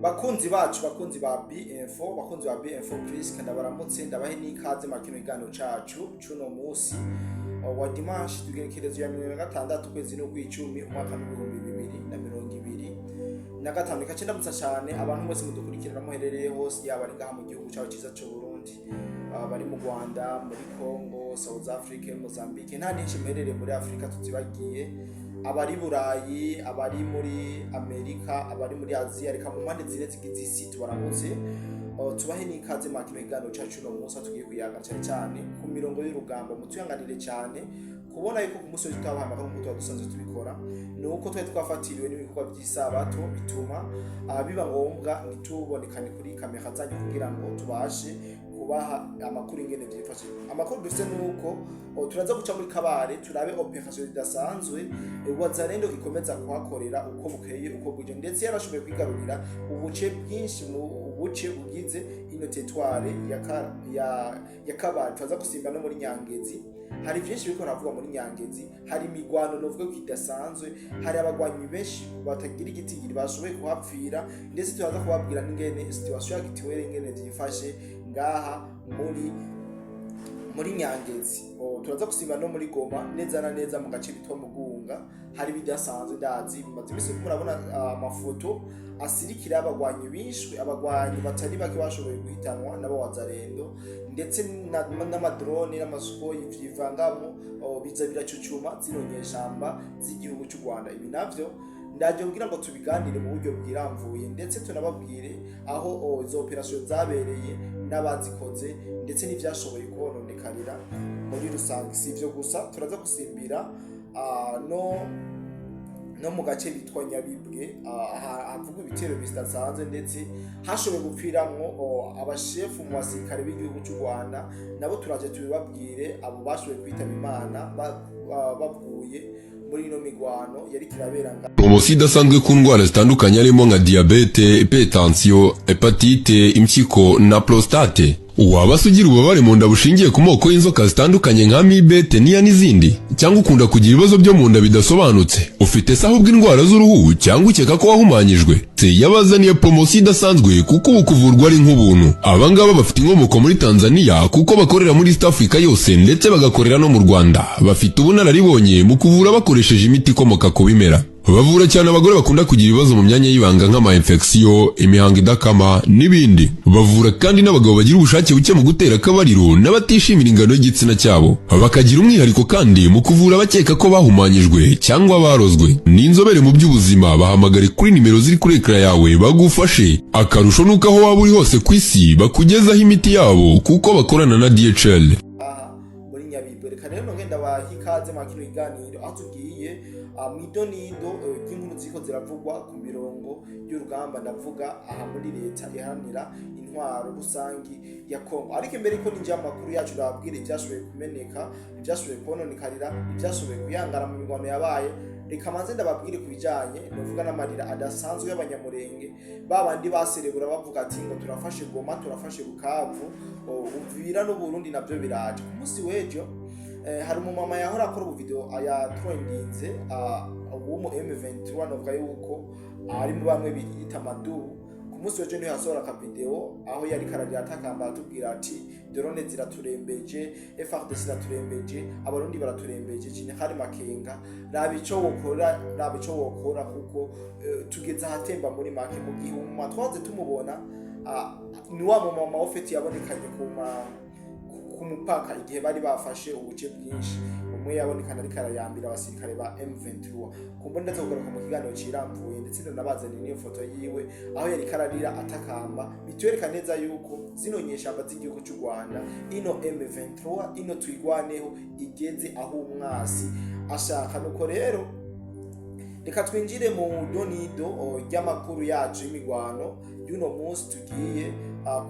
Bakunzi bacu, bakunzi ba B-Info, bakunzi ba B-Info Plus, ndabaramutse, ndabahe n'ikaze mu kino kiganiro cacu c'uno musi wa dimanche, tugerekerezo ya 66, ukwezi n'ukwicumi, umwaka w'2025. Reka ce ndamutsa cane abantu bose mudukurikirana muherereye hose, yaba ari ngaha mu gihugu cacu ciza c'Uburundi, bari mu Rwanda, muri Congo, South Africa, Mozambique, nta n'inshi muherereye muri Afrika tutibagiye, abari Burayi, abari muri Amerika, abari muri Aziya, reka mu mpande zine zigize isi tubaramutse. Tubahe n'ikaze mu kino kiganiro cacu uno munsi, aho tugiye kuyaga cane cane ku mirongo y'urugamba. Mutuyanganire cane kubona yuko ku munsi w'ejo tutabaha amakuru nk'uko tuba dusanzwe tubikora. Ni uko twari twafatiriwe n'ibikorwa by'isabato, bituma biba ngombwa ntitubonekane kuri kamera zanyu kugira ngo tubashe kubaha amakuru ingene vyifashe. Amakuru dufise nuko turaza guca muri Kabare, turabe opération zidasanzwe Wazalendo ikomeza kuhakorera uko bukeye uko bwije, ndetse yarashoboye kwigarurira ubuce bwinshi mu buce bugize ino territoire ya Kabare. Turaza gusimba no muri Nyangezi, hari vyinshi biriko baravuga muri Nyangezi. Hari imigwano novuga ko idasanzwe, hari abagwanyi benshi batagira igitigiri bashoboye kuhapfira, ndetse turaza kubabwira n'ingene situation ya gitiwere ingene vyifashe ngaha muri Nyangezi. Turaza gusimba no muri Goma, neza na neza mu gace bitwa Mugunga, hari bidasanzwe. Ndazi bimaze imisi murabona amafoto asirikira abagwanyi bishwe, abagwanyi batari bake bashoboye guhitanwa n'aba Wazalendo, ndetse n'ama drone n'ama Sukhoi vyivangamo, biza biracucuma zino nyeshamba z'igihugu cy'u Rwanda. Ibi navyo ndaje kugira ngo tubiganire mu buryo bwiramvuye, ndetse tunababwire aho izo opération zabereye n'abazikoze, ndetse n'ivyashoboye kononekarira muri rusange. Si ivyo gusa, turaza gusimbira no mu gace bitwa Nyabibwe, havugwa ibitero bidasanzwe, ndetse hashoboye gupfiramwo abashefu mu basirikare b'igihugu cy'u Rwanda. Nabo turaje tubibabwire, abo bashoboye kwitaba Imana bavuye muri ino migwano yari kirabera nga. Poromosiyo idasanzwe ku ndwara zitandukanye, harimo nka diyabete, hypertension, hépatite, impyiko na prostate. Waba se ugira ububabare mu nda bushingiye ku moko y'inzoka zitandukanye nka amibe, teniya n'izindi, cyangwa ukunda kugira ibibazo byo mu nda bidasobanutse? Ufite se ahubwo indwara z'uruhu, cyangwa ukeka ko wahumanyijwe? Yabazaniye poromosiyo idasanzwe, kuko ubu kuvurwa ari nk'ubuntu. Abangaba bafite inkomoko muri Tanzania, kuko bakorera muri East Africa yose, ndetse bagakorera no mu Rwanda. Bafite ubunararibonye mu kuvura bakoresheje imiti ikomoka ku bimera. Bavura cyane abagore bakunda kugira ibibazo mu myanya y'ibanga nk'ama infection, imihango idakama n'ibindi. Bavura kandi n'abagabo bagira ubushake buke mu gutera akabariro n'abatishimira ingano y'igitsina cyabo. Bakagira umwihariko kandi mu kuvura abakeka ko bahumanyijwe cyangwa barozwe. Ni inzobere mu by'ubuzima. Bahamagare kuri nimero ziri kuri écran yawe bagufashe. Akarusho nuko aho waba uri hose ku isi bakugezaho imiti yabo, kuko bakorana na DHL. Aha muri Nyabibwe, reka rero nongenda ndabaha ikaze mwa kino kiganiro, aho tugiye mw'idonido ry'inkuru ziriko ziravugwa ku mirongo y'urugamba, ndavuga aha muri Leta Iharanira Intwaro Rusangi ya Kongo. Ariko imbere ko ninjira mu makuru yacu, ndababwira ivyashoboye kumeneka, ivyashoboye kononekarira, ivyashoboye kuyangara mu mirwano yabaye. Reka manze ndababwire ku bijanye novuga n'amarira adasanzwe y'Abanyamurenge, babandi baserebura bavuga ati ngo turafashe Goma, turafashe Bukavu, Uvira n'Uburundi navyo biraje. Ku munsi w'ejo hari umumama yahora akora ubuvideo ya trendinze w'umu M23, novuga yuko ari mu bamwe bita madubu. Ku munsi w'ejo niho yasohora akavideo aho yari kararira atakamba, atubwira ati drone ziraturembeje, FARDC iraturembeje, Abarundi baraturembeje. Hari Makenga, raba ico wokora, raba ico wokora, kuko tugeze ahatemba. Muri make, mu gihe umumama twaze tumubona, ni wa mumama wofeti yabonekanye ku mupaka igihe bari bafashe ubuce bwinshi, umwe yabonekana ariko arayambira abasirikare ba M23. Kumbe ndaza kugaruka mu kiganiro ciramvuye, ndetse ndanabazaniye n'iyo foto yiwe aho yari kararira atakamba, bitwereka neza yuko zino nyeshamba z'igihugu cy'u Rwanda, ino M23, ino Twigwaneho, igeze aho umwasi ashaka. Nuko rero reka twinjire mu donido ry'amakuru yacu y'imigwano y'uno munsi tugiye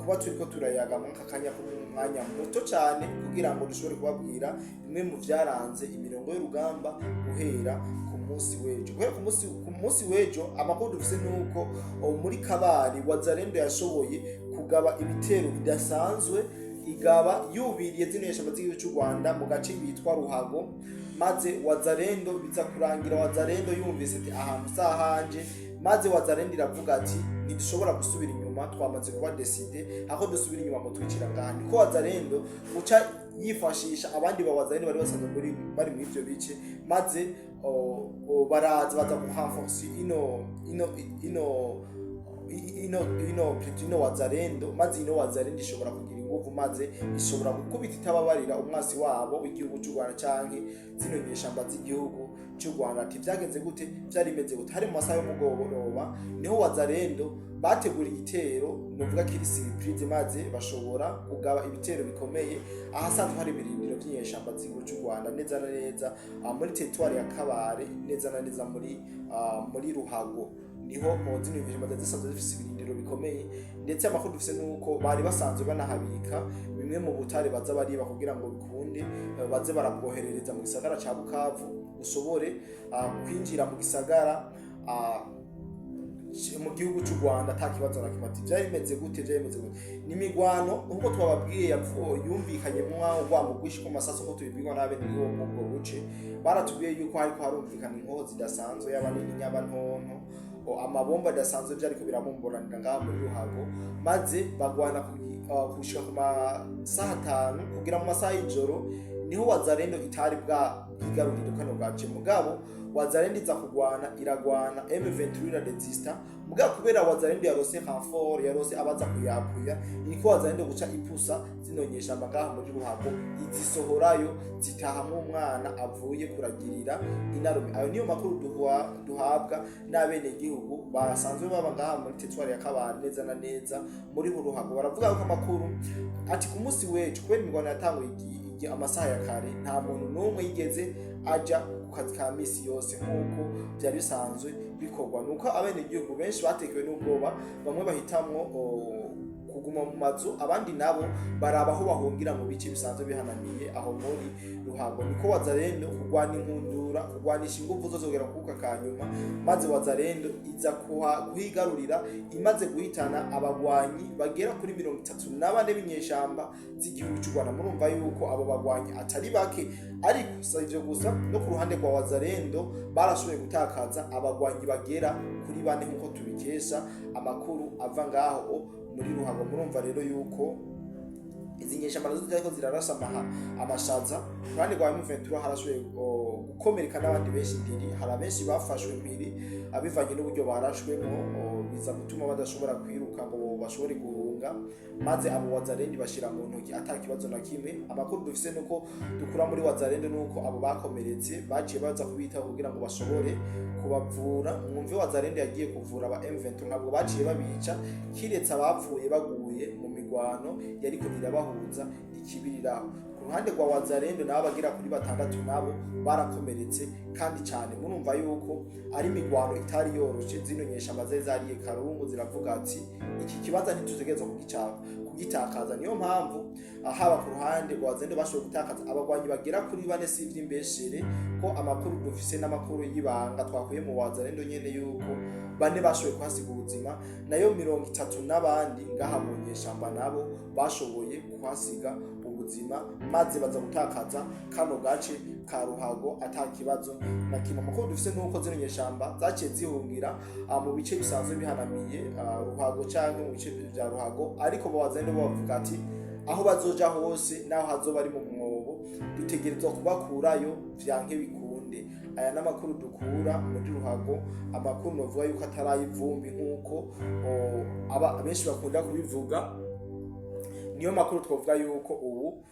kuba turiko turayaga muri aka kanya k'umwanya muto cyane, kugira ngo dushobore kubabwira bimwe mu vyaranze imirongo y'urugamba guhera ku munsi w'ejo. Guhera ku munsi w'ejo, amakuru dufise nuko muri Kabari Wazalendo yashoboye kugaba ibitero bidasanzwe, igaba yubiriye zino nyeshamba z'igihugu cy'u Rwanda mu gace bitwa Ruhago, maze Wazalendo biza kurangira Wazalendo yumvise ati ahantu sahanje. Maze Wazalendo iravuga ati: "Ntidushobora gusubira inyuma, twamaze kuba décidé, aho dusubira inyuma mutwicira ngaha." Niko Wazalendo uca yifashisha abandi ba Wazalendo bari basanzwe bari muri ivyo bice, maze o, baraza baza kurenforcer ino plutôt ino Wazalendo. Maze ino Wazalendo ishobora kugira inguvu, maze ishobora gukubita itababarira umwasi wabo w'igihugu cy'u Rwanda canke zino nyeshamba z'igihugu cy'u Rwanda. Ati vyagenze gute? Vyari bimeze gute? Hari mu masaha y'umugoroba, niho Wazalendo bategura igitero novuga kiri surprise, maze bashobora kugaba ibitero bikomeye ahasanzwe hari ibirindiro by'inyeshamba z'igihugu cy'u Rwanda, neza na neza muri territoire ya Kabare, neza na neza muri Ruhago. Niho mu zino nyeshamba zari zisanzwe zifise ibirindiro bikomeye, ndetse amakuru dufise nuko bari basanzwe banahabika bimwe mu butare baza bariba kugira ngo bikunde baze barabwoherereza mu gisagara ca Bukavu, ushobore kwinjira mu gisagara mu gihugu cy'u Rwanda ata kibazo na kimwe. Ati byari bimeze gute? Byari bimeze gute? Ni imigwano nk'uko twababwiye yumvikanye urwamo rwinshi ku masasu, ko tubibwirwa n'abenegihugu muri ubwo buce. Baratubwiye yuko hariko harumvikana inkoho zidasanzwe, yaba nini yaba ntonto, amabomba adasanzwe, vyariko birabomboranira ngaha muri Ruhago, maze bagwana gushika ku masaha 5 kugira mu masaha y'ijoro, niho Wazalendo itari bwa bwigarurire kano gace. Mugabo Wazalendo iza kugwana, iragwana, M23 iraresista. Mugabo kubera Wazalendo yarose renfort, yarose abaza kuyapuya, niko Wazalendo guca ipusa zino nyeshamba ngaha muri Ruhago, izisohorayo, zitahamwo umwana avuye kuragirira inarume. Ayo niyo makuru duhabwa n'abenegihugu basanzwe baba ngaha muri territoire ya Kabare, neza na neza muri Ruhago. Baravuga ko amakuru ati ku munsi w'ejo, kubera imirwano yatanguye amasaha ya kare, nta muntu n'umwe yigeze aja ku kazi ka misi yose nk'uko byari bisanzwe bikorwa. Nuko abenegihugu benshi batekewe n'ubwoba, bamwe bahitamwo kuguma mu mazu, abandi nabo baraba aho bahungira mu bice bisanzwe bihanamiye aho muri Ruhago. Niko Wazalendo kurwana inkundura, kurwanisha inguvu zose kugera kuka kanyuma, maze Wazalendo iza kuhigarurira, imaze guhitana abagwanyi bagera kuri 34 b'inyeshamba z'igihugu cy'u Rwanda. Murumva yuko abo bagwanyi atari bake. Ariko si ivyo gusa, no ku ruhande rwa Wazalendo barashoboye gutakaza abagwanyi bagera kuri bane, nk'uko tubikesha amakuru ava ngaho muri Ruhago. Murumva rero yuko izi nyeshamba nazo ziriko zirarasa amashaza. Ku ruhande rwa M23 harashoboye gukomereka n'abandi benshi ndiri, hari abenshi bafashwe mpiri abivanye n'uburyo barashwemwo, biza gutuma badashobora kwiruka ngo bashobore guhunga, maze abo Wazalendo bashira mu ntoki ata kibazo na kimwe. Amakuru dufise nuko dukura muri Wazalendo nuko abo bakomeretse baciye baza kubitaho kugira ngo bashobore kubavura. Mwumve, Wazalendo yagiye kuvura aba M23, ntabwo baciye babica, kiretse abapfuye baguye mu migwano yariko irabahuza ikibiriraho. Ku ruhande rwa Wazalendo nabo bagera kuri batandatu nabo barakomeretse kandi cyane. Murumva yuko ari imigwano itari yoroshe. Zino nyeshamba zari zariye karungu, ziravuga ati: "Iki kibanza ntitutegerezwa kugitakaza." Niyo mpamvu haba ku ruhande rwa Wazalendo bashoboye gutakaza abagwanyi bagera kuri bane. Si ivy'imbeshere ko amakuru dufise n'amakuru y'ibanga twakuye mu Wazalendo nyene, yuko bane bashoboye kuhasiga ubuzima, nayo 30 n'abandi ngaha mu nyeshamba nabo bashoboye kuhasiga ubuzima, maze baza gutakaza kano gace ka Ruhago ata kibazo na kimwe. Amakuru dufise nuko zino nyeshamba zaciye zihungira mu bice bisanzwe bihanamiye Ruhago canke mu bice vya Ruhago. Ariko Bawazalendo bo bavuga ati: "Aho bazoja hose, naho hazoba ari mu mwobo, dutegerezwa kubakurayo vyanke bikunde." Aya n'amakuru dukura muri Ruhago, amakuru novuga yuko ataraye ivumbi nk'uko aba benshi bakunda kubivuga. Niyo makuru twavuga yuko ubu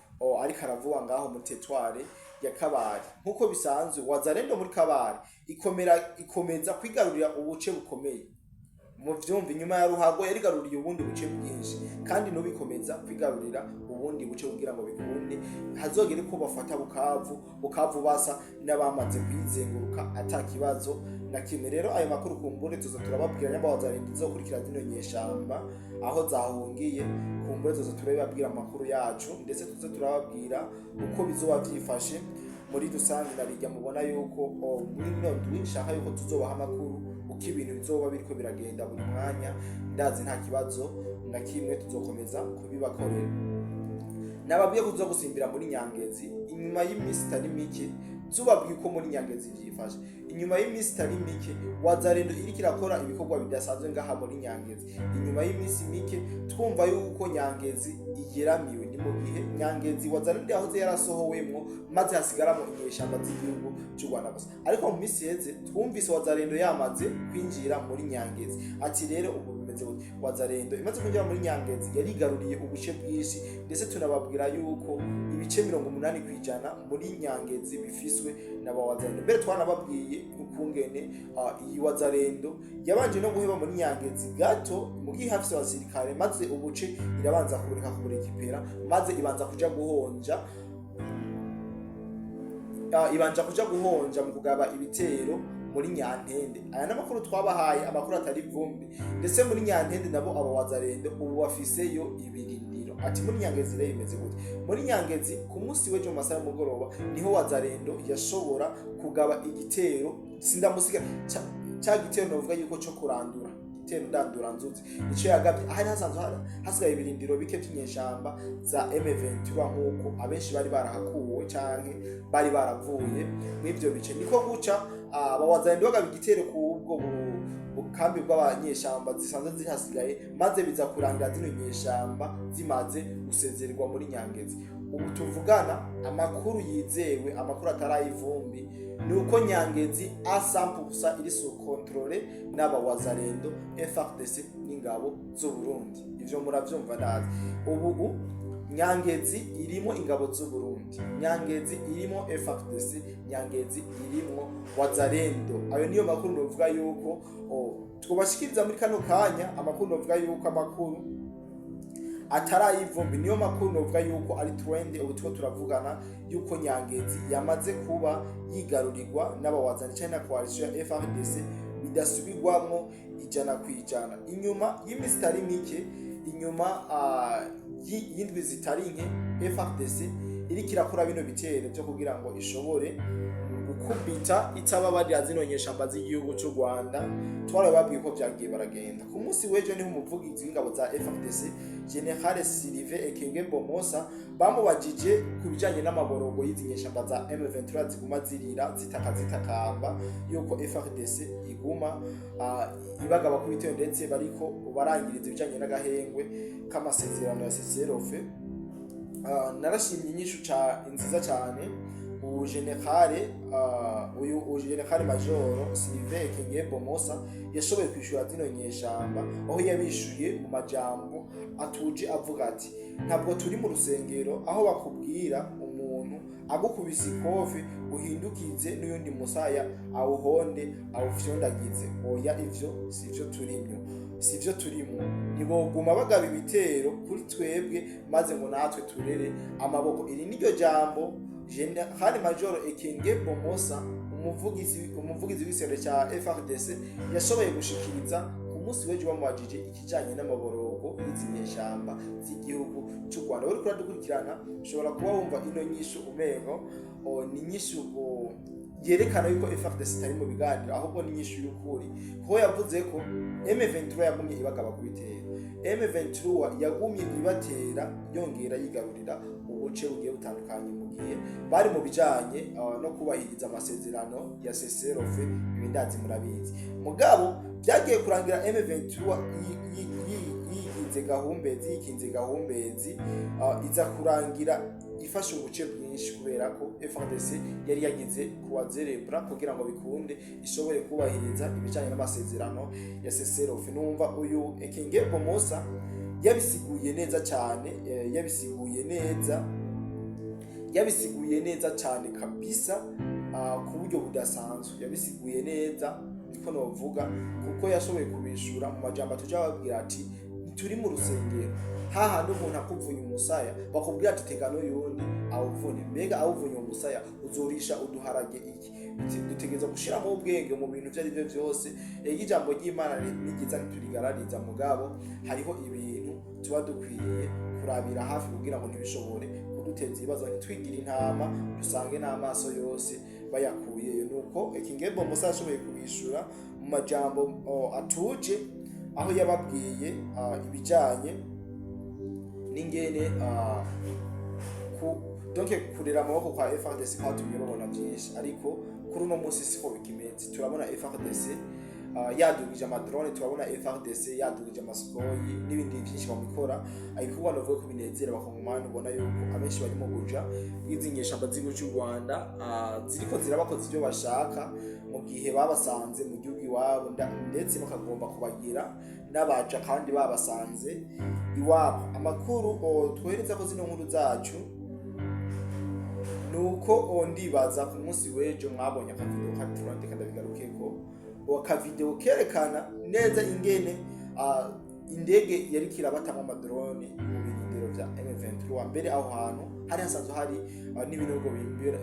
ariko aravugwa ngaho muri territoire ya Kabare. Nk'uko bisanzwe, Wazalendo muri Kabare ikomera, ikomeza kwigarurira ubuce bukomeye. Mu vyumva, inyuma ya Ruhago yarigaruriye ubundi buce bwinshi, kandi nubikomeza kwigarurira ubundi buce kugira ngo bikunde hazogere ko bafata Bukavu. Bukavu basa n'abamaze kuyizenguruka ata kibazo na kimwe. Rero ayo makuru kumbure tuza turababwira nyamba Wazalendo izokurikira zino nyeshamba aho zahungiye. Kumbure tuza turababwira amakuru yacu, ndetse tuze turababwira uko bizoba vyifashe muri rusange. Narirya mubona yuko muri ino ndwi nshaka yuko tuzobaha amakuru uko ibintu bizoba biriko biragenda buri mwanya. Ndazi nta kibazo na kimwe, tuzokomeza kubibakorera. Nababwiye ko tuza gusimbira muri Nyangezi inyuma y'iminsi itari mike. Tubabwiye uko muri Nyangezi vyifashe. Inyuma y'iminsi itari mike Wazalendo iriko irakora ibikorwa bidasanzwe ngaha muri Nyangezi, inyuma y'iminsi mike twumva yuko Nyangezi igeramiwe. Ni mu gihe Nyangezi Wazalendo yahoze yarasohowemwo, maze hasigaramo inyeshamba z'igihugu cy'u Rwanda gusa. Ariko mu minsi iheze twumvise Wazalendo yamaze kwinjira muri Nyangezi. Ati rero ubu bimeze gute? Wazalendo imaze kwinjira muri Nyangezi yarigaruriye ubuce bwinshi, ndetse tunababwira yuko ibice 80% muri Nyangezi bifiswe na ba Wazalendo. Mbere twanababwiye ukungene iyi Wazalendo yabanje no guheba muri Nyangezi gato mu gihe hafise abasirikare, maze ubuce irabanza kubureka kuburekipera, maze ibanza kuja guhonja, ibanja kuja guhonja mu kugaba ibitero muri Nyantende. Aya n'amakuru twabahaye, amakuru atari vumbi. Ndetse muri Nyantende nabo abo Wazalendo ubu bafiseyo ibirindiro. Ati muri Nyangezi rero bimeze gute? Muri Nyangezi ku munsi w'ejo mu masaha y'umugoroba niho Wazalendo yashobora kugaba igitero sindamusiga, ca gitero novuga yuko co kurandura, igitero ndandura nzuzi, nico yagabye ahari hasanzwe hasigaye ibirindiro bike by'inyeshamba za M23, nk'uko abenshi bari barahakuwe canke bari baravuye mw'ivyo bice. Niko guca abawazalendo bagaba igitero ku ubwo bukambi bw'abanyeshamba zisanzwe zihasigaye, maze biza kurangira zino nyeshamba zimaze gusezererwa muri Nyangezi. Ubu tuvugana, amakuru yizewe, amakuru atarayivumbi, ni uko Nyangezi a 100% iri sous contrôle n'abawazalendo, FARDC n'ingabo z'u Burundi. Ivyo muravyumva ndazi. Ubu Nyangezi irimo ingabo z'u Burundi, Nyangezi irimo FARDC, Nyangezi irimo Wazalendo. Ayo niyo makuru novuga yuko twobashikiriza muri kano kanya. Amakuru novuga yuko amakuru atarayivumbi, niyo makuru novuga yuko ari trend ubu turiko turavugana, yuko Nyangezi yamaze kuba yigarurirwa n'abawazani canke na coalition ya FARDC bidasubirwamwo 100%. Inyuma y'iminsi itari mike, inyuma y'indwi zitari nke FARDC iriko irakora bino bitero vyo kugira ngo ishobore gukubita itababarira zino nyeshamba z'igihugu cy'u Rwanda, twarababwiye ko vyagiye baragenda. Ku munsi w'ejo niho umuvugizi w'ingabo za FARDC, General Sylvain Ekenge Bomosa, bamubajije ku bijanye n'amaborogo y'izi nyeshamba za M23 ziguma zirira zitaka zitakamba yuko FARDC iguma ibagaba ku bitero, ndetse bariko barangiriza ibijanye n'agahengwe k'amasezerano ya cessez-le-feu. Narashimye inyishu nziza cyane ubu général, uyu général major Sylvain Ekenge Bomosa yashoboye kwishura zino nyeshamba, aho yabishuye mu majambo atuje avuga ati: "Ntabwo turi mu rusengero aho bakubwira umuntu agukubise ikofi uhindukize n'uyundi musaya awuhonde awufyondagize. Oya, ivyo sivyo turimwo, sivyo turimo. Ntiboguma bagaba ibitero kuri twebwe maze ngo natwe turere amaboko." Iri niryo jambo General Major Ekenge Bomosa, umuvugizi w'isero cya FARDC, yashoboye gushikiriza ku munsi w'ejo bamubajije ikijanye n'amaborogo y'izi nyeshamba z'igihugu cy'u Rwanda. Uriko uradukurikirana ushobora kuba wumva ino nyishu umengo ni inyishu yerekana yuko FARDC itari mu biganiro, ahubwo ni inyishu y'ukuri, kuko yavuze ko M23 yagumye ibagaba ku bitero, M23 yagumye ibatera yongera yigarurira ubuce bugiye butandukanye mu gihe bari mu bijanye no kubahiriza amasezerano ya cessez-le-feu. Ibindazi murabizi. Mugabo byagiye kurangira M23 yiginze gahumbezi, yikinze gahumbezi, iza kurangira ifashe ubuce bwinshi kubera ko FARDC yari yagize kuwazerebra kugira ngo bikunde ishobore kubahiriza ibijanye n'amasezerano ya cessez-le-feu. Numva uyu Ekenge Bomosa yabisiguye neza cyane, yabisiguye neza, yabisiguye neza cyane kabisa, ku buryo budasanzwe. Yabisiguye neza niko novuga, kuko yashoboye kubishura mu majambo atuja ababwira ati: "Ntituri mu rusengero hahandi umuntu akuvunye umusaya bakubwira ati tega n'uyundi awuvune. Mbega awuvunye umusaya uzorisha uduharage iki?" Dutegereza gushiramo ubwenge mu bintu ivyo ari byo byose. Ego, ijambo ry'Imana ni ryiza, ntiturigarariza, mugabo hariho ibintu tuba dukwiye kurabira hafi kugira ngo ntibishobore kuduteza ibibazo, ntitwigire intama dusange n'amaso yose bayakuyeyo. Nuko Ekenge Bomosa yashoboye kubishura mu majambo atuje, aho yababwiye ibijanye n'ingene ku Donc kurera amaboko kwa FARDC kwatumye babona byinshi, ariko kuri uno munsi siko bikimeze. Turabona FARDC yadugije amadrone, turabona FARDC yadugije amaSukhoi n'ibindi byinshi bamikora ibikorwa novuga ko binezera abakongomani. Ubona yuko abenshi bari mu buja bw'izi nyeshamba z'igihugu cy'u Rwanda, ziriko zirabakoza ibyo bashaka mu gihe babasanze mu gihugu iwabo, ndetse bakagomba kubagira n'abaja kandi babasanze iwabo. Amakuru twohereza ko zino nkuru zacu nuko ndibaza ku munsi w'ejo mwabonye akavideo ka drone, kandabigarukeko, akavideo kerekana neza ingene indege yariko irabatamwo amadrone mu birindiro vya M23. Mbere aho hantu hari hasanzwe hari n'ibinogo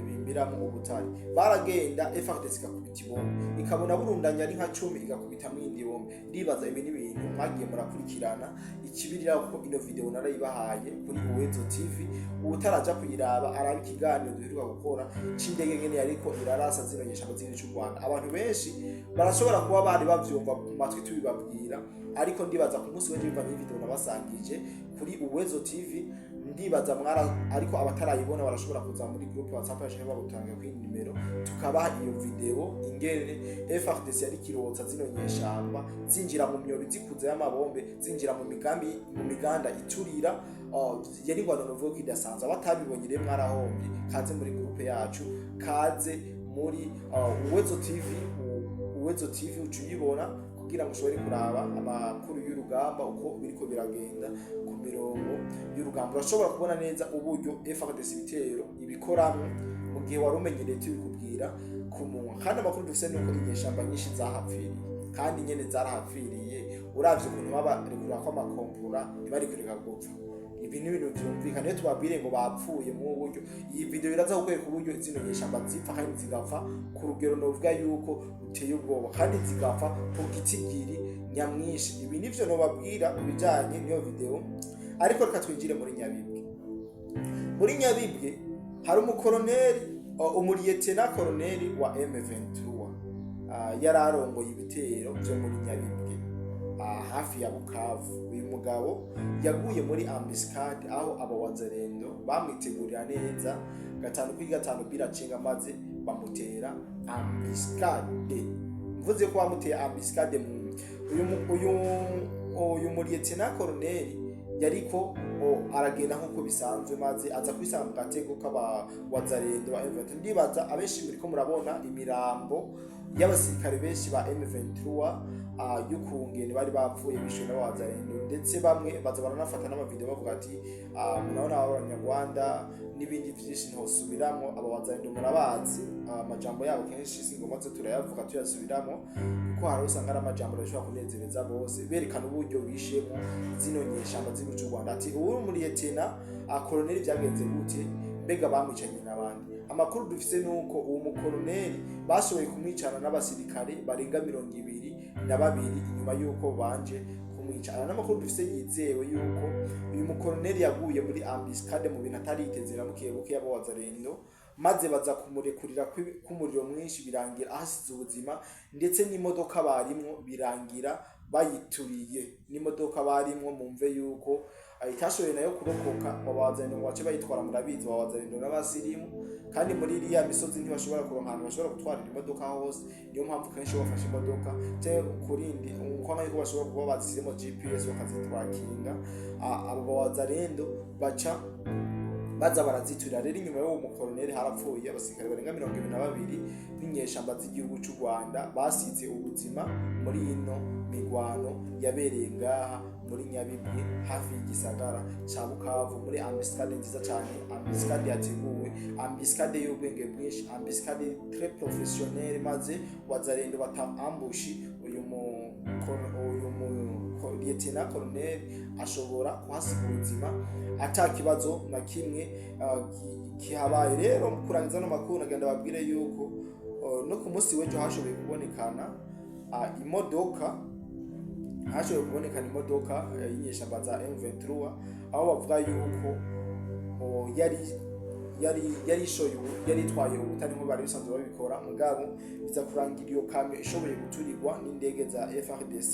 bimbiramwo ubutare. Baragenda, FARDC igakubita ibombe, ikabona burundanya ari nka 10, igakubitamwo iyindi bombe. Ndibaza ibi ni ibintu mwagiye murakurikirana ikibirira, kuko ino video narayibahaye kuri Uwezo TV. Uwutaraja kuyiraba araba ikiganiro duheruka gukora c'indege ngene yariko irarasa zino nyeshamba z'igihugu c'u Rwanda. Abantu benshi barashobora kuba bari bavyumva ku matwi tubibabwira, ariko ndibaza ku munsi w'ejo bivanye n'ivideo nabasangije kuri Uwezo TV, ndibaza mwara, ariko abatarayibona barashobora kuza muri groupe WhatsApp yacu bagutanga kuri nimero, tukabaha iyo video ingene FARDC yari kirotsa zino nyeshamba zinjira mu myobo zikuze y'amabombe, zinjira mu migambi, mu miganda iturira. Yari ingwano novuga ko idasanzwe. Abatabibonye rero mwarahombye. Kaze muri groupe yacu, kaze muri Uwezo TV. Uwezo TV uca uyibona kugira ngo ushobore kuraba amakuru y'urugamba uko biriko biragenda ku mirongo y'urugamba. Urashobora kubona neza uburyo FARDC ibitero ibikoramwo mu gihe wari umenyereye tubikubwira ku munwa. Kandi amakuru dufise nuko inyeshamba nyinshi zahapfiriye, kandi nyene zarahapfiriye. Uravye ukuntu babarekura ko amakompura, ntibari kureka gupfa. Ibi ni ibintu vyumvikana iyo tubabwire ngo bapfuye mu buryo. Iyi video iraza kukwereka uburyo zino nyeshamba zipfa, kandi zigapfa ku rugero novuga yuko ruteye ubwoba, kandi zigapfa ku gitigiri nyamwinshi. Ibi nivyo nobabwira ku bijanye n'iyo video, ariko reka twinjire muri Nyabibwe. Muri Nyabibwe hari umukoroneri, umuliyetena koroneri wa M23, yari arongoye ibitero vyo muri Nyabibwe, hafi ya Bukavu. Uyu mugabo yaguye muri embuscade, aho abo wazalendo bamwitegurira neza gatanu kuri gatanu biracenga, maze bamutera embuscade. Mvuze ko bamuteye embuscade mu uyu muliyetena koroneri yariko aragenda nk'uko bisanzwe, maze aza kwisanga mu gatego k'aba wazalendo ba M23. Ndibaza abenshi muriko murabona imirambo y'abasirikare benshi ba M23 y'ukungene bari bapfuye bishwe n'abawazalendo, ndetse bamwe baza baranafata n'amavideo bavuga ati "Murabona abanyarwanda" n'ibindi vyinshi ntosubiramwo. Aba wazalendo murabazi, amajambo yabo kenshi si ngombwa zo turayavuga tuyasubiramo, kuko hari usanga ari amajambo adashobora kunezereza bose, berekana uburyo bishemo zino nyeshamba z'igihugu c'u Rwanda. Ati ubu muri lieutenant koroneri vyagenze gute? Mbega bamwicanye n'abandi? Amakuru dufise nuko uwo mukoroneri bashoboye kumwicana n'abasirikare barenga 22 inyuma yuko banje kumwica. Aya n'amakuru dufise yizewe yuko uyu mukoroneri yaguye muri embuscade mu bintu atariteze na buke buke y'abawazalendo, maze baza kumurekurira k'umuriro mwinshi, birangira ahasize ubuzima, ndetse n'imodoka barimwo birangira bayituriye. N'imodoka barimwo, mumve yuko itashoboye nayo kurokoka, babazanira ngo bace bayitwara. Murabizi babazanira n'abasirimu, kandi muri iriya misozi ntibashobora kuronka ahantu bashobora gutwarira imodoka hose. Niyo mpamvu kenshi bafashe imodoka cyangwa kurindi uko yuko bashobora kuba bazishyizemo GPS bakazitwakinga, abo bawazarendo baca baza baraziturira. Rero inyuma y'uwo mukoroneri harapfuye abasirikare barenga 22 b'inyeshamba z'igihugu cy'u Rwanda basize ubuzima muri ino migwano yabereye ngaha muri Nyabibwe hafi y'igisagara ca Bukavu, muri embuscade nziza cyane, embuscade yateguwe, embuscade y'ubwenge bwinshi, embuscade très professionnelle, maze wazarendo bata ambush uyu mu lieutenant colonel ashobora kuhasiga ubuzima ata kibazo na kimwe kihabaye. Rero mu kurangiza no makuru, nagenda babwire yuko no ku munsi w'ejo hashoboye kubonekana imodoka, hashoboye kubonekana imodoka y'inyeshamba za M23, aho bavuga yuko yari ishoye yari itwaye ubutare nk'uko bari bisanzwe babikora, mugabo biza kurangira iyo kamyo ishoboye guturirwa n'indege za FARDC.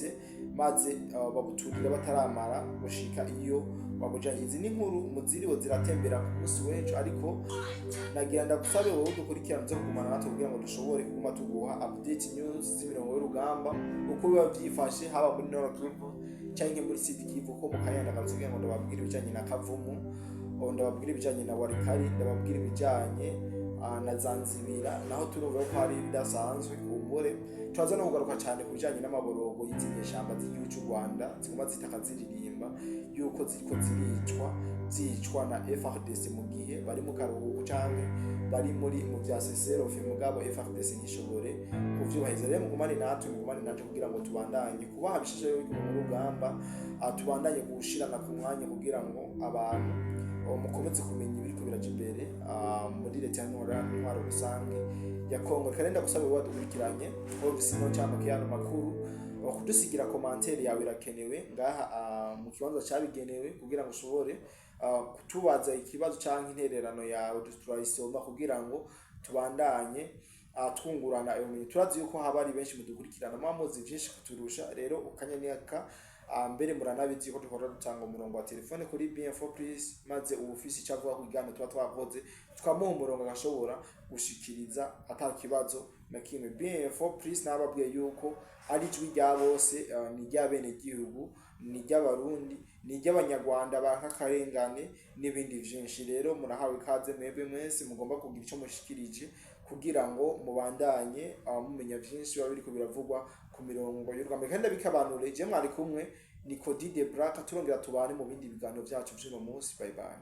Maze babuturira bataramara gushika iyo babujanye. Izi ni inkuru muziriwe ziratembera ku munsi w'ejo, ariko nagira ndagusabe wowe dukurikirana uze kugumana natwe kugira ngo dushobore kuguma tuguha update news z'imirongo y'urugamba, uko biba vyifashe, haba muri Nord Kivu canke muri Sud Kivu. Ko mu kanya ndagarutse kugira ngo ndababwire ibijanye na Kavumu, ndababwire ibijanye na Walikale, ndababwire ibijanye na Zanzibira, naho turumva ko hari ibidasanzwe. Kumbure turaza no kugaruka cyane ku bijanye n'amaborogo y'izi nyeshamba z'igihugu cy'u Rwanda ziguma zitaka ziririmba yuko ziriko ziricwa, zicwa na FARDC mu gihe bari mu karuhuko canke bari muri mu vya cessez-le-feu, mugabo FARDC ntishobore kuvyubahiriza. Rero mugumane natwe, mugumane naje kugira ngo tubandanye kubaha bishasha yo mu rugamba, tubandanye gushirana ku mwanya kugira ngo abantu mukomeze kumenya ibiriko biraja imbere muri leta y'intwaro rusange ya Kongo. Reka rero ndagusaba wowe wadukurikiranye, wowe ufise ino ncamake y'ano makuru, kudusigira commentaire yawe irakenewe ngaha mu kibanza cabigenewe kugira ngo ushobore kutubaza ikibazo canke intererano yawe. Turayisoma kugira ngo tubandanye twungurana ubumenyi. Turazi yuko haba ari benshi mudukurikirana, muba muzi vyinshi kuturusha. Rero ukanya mbere muranabizi yuko duhora dutanga umurongo wa telefone kuri BM4 Plus, maze ubu ufise icyo avuga ku kiganiro tuba twakoze tukamuha umurongo agashobora gushikiriza ata kibazo na kimwe. BM4 Plus nababwiye yuko ari ijwi rya bose, ni iry'abenegihugu, ni iry'Abarundi, ni iry'Abanyarwanda banka akarengane n'ibindi vyinshi. Rero murahawe ikaze mwebwe mwese mugomba kugira ico mushikirije kugira ngo mubandanye mumenya vyinshi biba biriko biravugwa ku mirongo y'urugamba. Kandi ndabikabanure je mwari kumwe ni Cody de Black. Turongera tubane mu bindi biganiro vyacu vy'uno munsi. Bye bye.